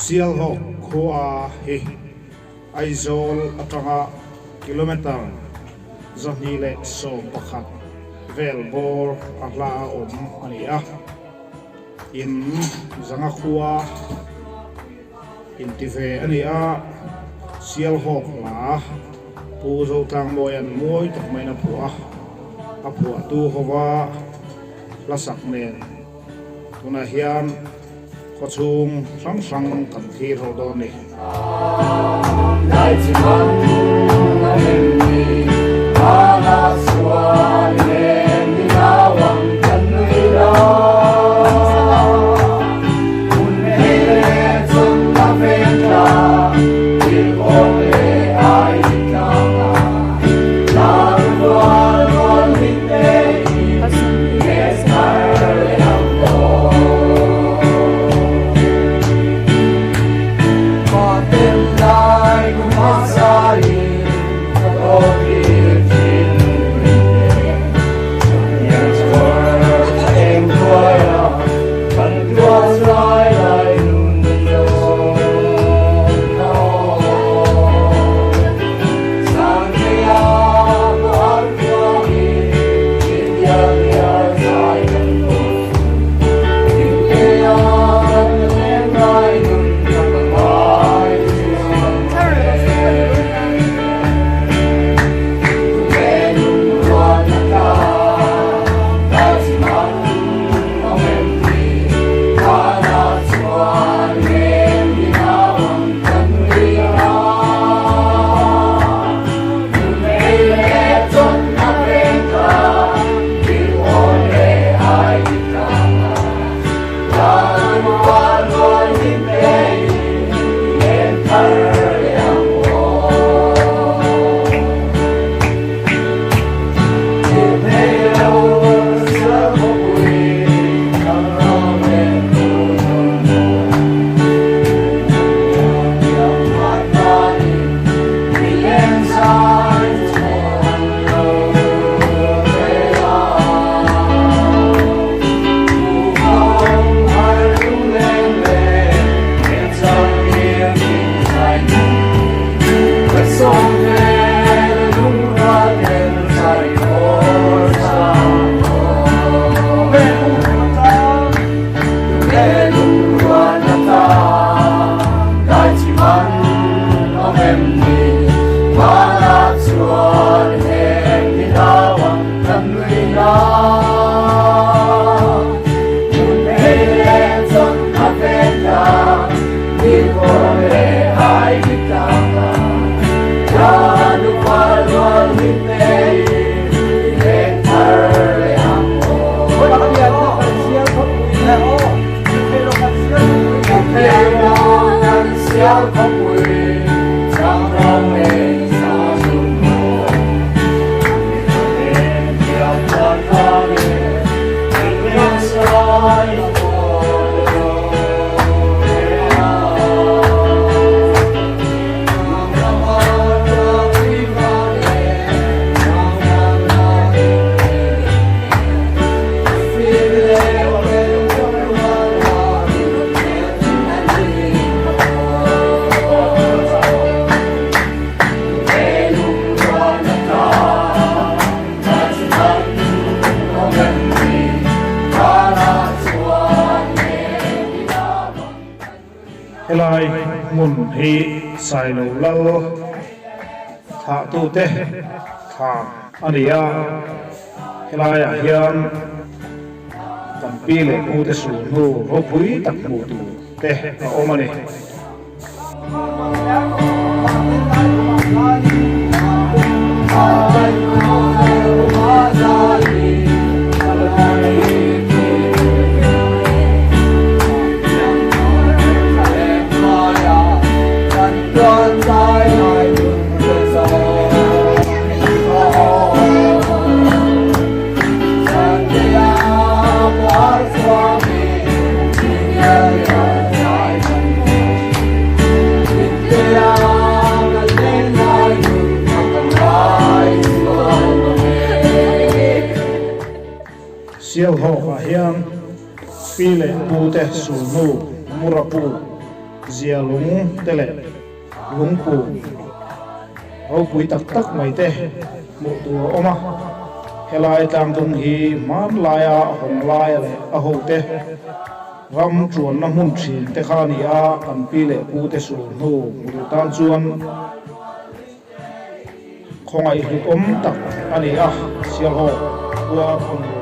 Sialhawk khua hi Aizawl atanga kilometre 211 vel bawr a hla a awm a ni a, in zanga khua inti ve a ni a, Sialhawk hla Pu Zotlangmawia'n mawi tak maiin a phuah a, a phuahtu hova hla sak nen tunah hian khawchhung hrang hrang kan thlir ho dawn a ni. Helai hmun hi Sailo Lal thlahtute thlan a ni a, helaiah hian kan pi leh pute sulhnu ropui tak hmuh tur te a awm a ni. Sialhawkah hian pi leh pute sulhnu Murapu zia lung te leh lungpu ropui tak tak mai te hmuh tur a awm a. Helai tlangdung hi hmanlaia Hawnglaia leh a hote ram chuanna hmun thin te kha a ni a, kan pi leh pute sulhnu hmu duh tan chuan Khawngaih hlutawm tak a ni a, Sialhawk khua thawm.